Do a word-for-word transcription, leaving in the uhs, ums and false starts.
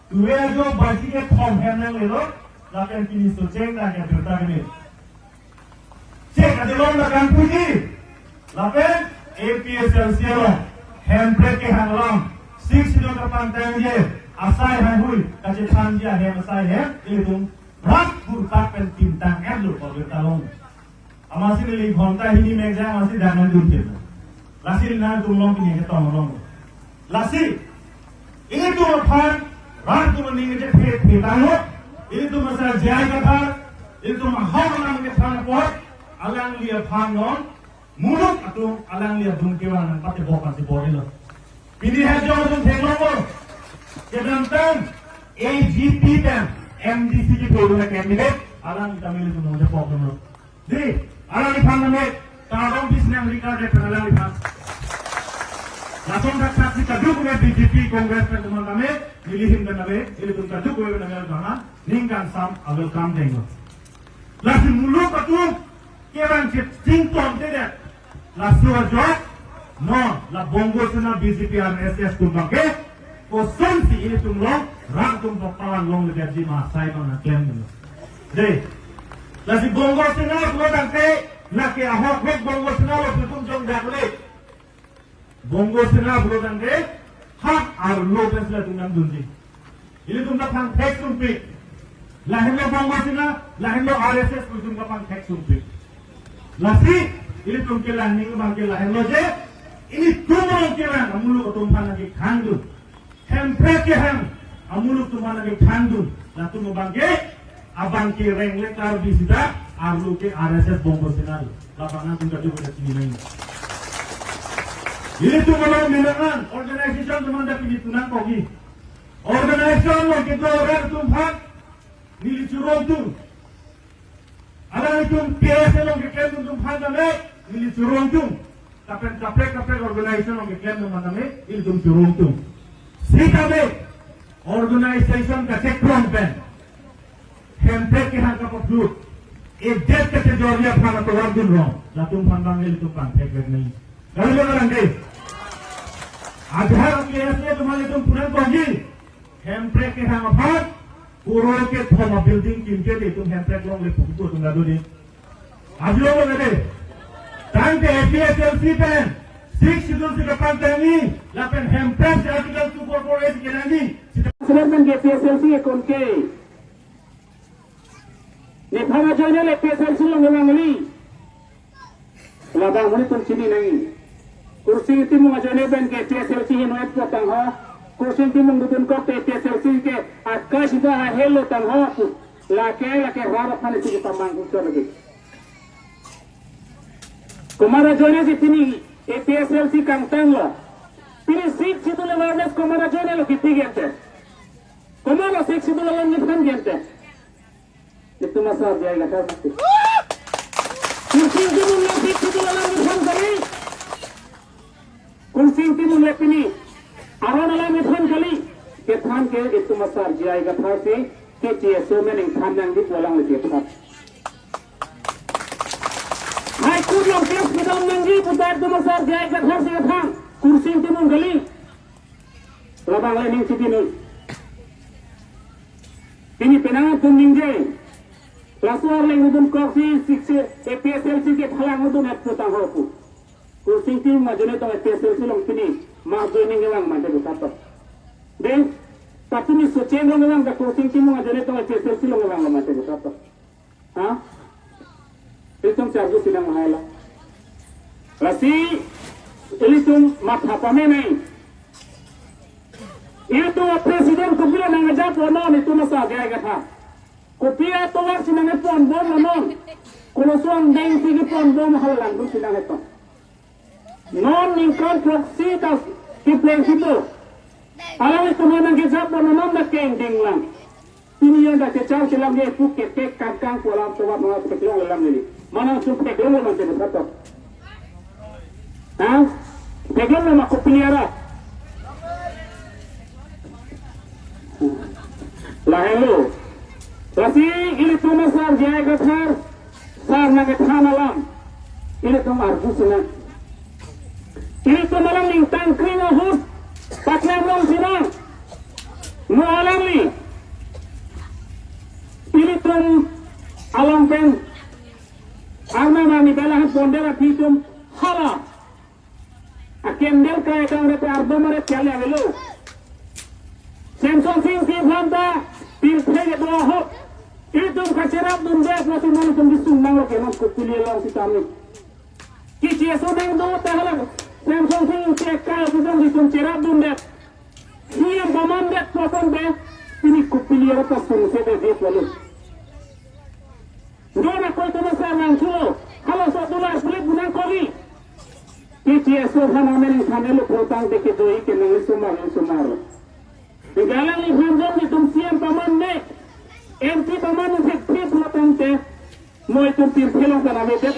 Tuwe ajo baji kethom hem nanglelo, lapen pini Socheng nangkepirta keme. Chek adelong la kan puji, lapen A P H L C along, hemprek kehang alam, Sixth Schedule kapangtangji asai haihui, kachethanji ahem asai hem, ilitum rat burtak pen timtang erlo, pabirta long. Amatsi neli ghonta hini mekjang amatsi daman dunpir. Lasi nangtum long pini ketong long. Lasi, ilitum aphan, rat atum aning kejephe phe tanglo, ilitum asar J I Kathar, ilitum ahok alam kephan apot, alangli aphan non, muluk atum alangli adung kevang nangpatebok ansi bor-ilo. Pini ha jong atum theklonglo. Kedamtang A G P pen M D C kephodun a-candidate, alangli ta ilitum nongjepok dunlo. Dei, alangliphan tame, kardom pisi nang rika de pen alangliphan. Lason thakthak si kadokave B J P, Congress pen atum tame, neli ahin pen tame, ilitum kadokave pen tame, bang ningkan sam a-welcome denglo. Lasi muluk atum, kevang chingthom tedet. Laso ajok, non, la Bongo Sena, B J P, R S S atum abangke, kosonsi ilitum long, rat atum papalan longledetji ma asai abang nangklemlo. Dei. Lasi Bongo Sena pulo tangte, lake ahok hok Bongo Sena lo pu itum jongdakle. Bongo Sena pulo tangte, hak arlo pensi latum nangdunji. Ilitum ta pangthek sumpik. Lahenlo Bongo Sena, lahenlo R S S pu itum ta pangthek sumpik. Lasi, ilitum ke laning abangke lahenlo je, ilitum along kevang amuluk atum aphan nangkethangdun. Hemprek kehang amuluk atum aphan nangkethangdun. Latum abangke, abangke rengle Karbi sita, arlo ke R S S Bongo Sena lo. Lapangan atum kaju pada sini main. Ilitum along menangan, organization atum anta pini tunang kogi. Organization along kedo rat atum aphan, neli churongdun. Alanglitum P S A along keklem atum aphan tame, neli churongdun. Lapen kaprek kaprek organization along keklem atum aphan tame, ilitum churongdun. Sitame, organization kachekprong pen, hemprek kehang kapaplut, edet kachejorji aphan atovar dunrong, latum aphan abang ilitum pangthekvek nangji. Kali ba kalang dei. Aadhaar P S A atum ilitum pura kogi. Hemprek kehang aphan, crore kethom a-building kimke dei, itum hemprek longle pu itum lado dei. Ablo lo dei. Tangte A P H L C pen, Sixth Schedule si kapangtangji, lapen hemprek si Article two four four A si kenangji. Sila pen ke A P H L C ke konke. Nephan ajoine le A P H L C along kevang kali. Labang monit atum chini nangji. Kursing Timung ajoine pen ke A P H L C henoi putang ho. Kursing Timung dodun kok te A P H L C ke akash ba ahelo tang ho. Lake lake rat aphan isi kita mangkuk lagi. Komat ajoine si pini A P H L C kangtanglo. Pini Sixth Schedule awareness komat ajoine lo kipi gente. Komat lo Sixth Schedule alam nephan gente. Itum asar J I Kathar pasti. Kursing Timung le Sixth Schedule alam nephan kali. Kursing Timung le pini aron alam nephan kali. Kethan ke itum asar J I Kathar si ke T S O amen ingthan nangji pu alangle kethan. High Court along case kedam nangji puta itum asar J I Kathar si kethan. Kursing Timung kali. Labang le ning chipinoi. Pini penang atum ningje. Laso arleng dodun kok si Sixth, A P H L C ke phalang dodun et putang ho pu. Kursing Timung ajoine tong A P H L C along pini ma ajoine kevang mate puta to. Dei, ta pini Socheng along kevang ta Kursing Timung ajoine tong A P H L C along kevang lo mate puta to. Ha? Itum charju sinang mahai lo. Lasi, ilitum matha pame nai. Ilitum president kopilo nangajapon non itum asar J I Kathar. Kopi atovar si nangponbom non. Koloso angdeng si keponbom halang tu si nangheto. Non ningkan throksi ta kepleng sito. Alanglitum nangkejapon non ta kengding lang. Pini yang ta kechar kelam ke pu ke ke kangkang pu alam tovar non theklong alam neli. Mana su theklong alam te betul. Ha? Theklong ma kopili ara. Lahenlo. Lasi ilitum asar J I Kathar. Sar nangkethan alam. Ilitum arju sinang. Ilitum alam ningtang kring ahut. Paklem long sinang. Mo alangli. Pen arnam arni bela han ponder api atum hala a candle kai dang re pe ardom are chale avelo. Semsonsing Ingti aphan ta pirthe ke do ahok itum kacherapdundet latum nangtum kesung nanglo ke non Kopili along sitame. Keche ason nang do ta hala Semsonsing Ingti akai atum itum cherapdundet. C M pamandet latum be pini Kopili aro ta sungsededet lalu. Dona koi tuma sar nangchulo. Halaso dolar sulit bunang kori. Keche ason aphan amen thanelo protang de kedo-i ke nang sumar sumar. Di galang ni phanjong itum C M paman ne, M P paman ne thek thek lo tangte, mo itum pirthe along kana me det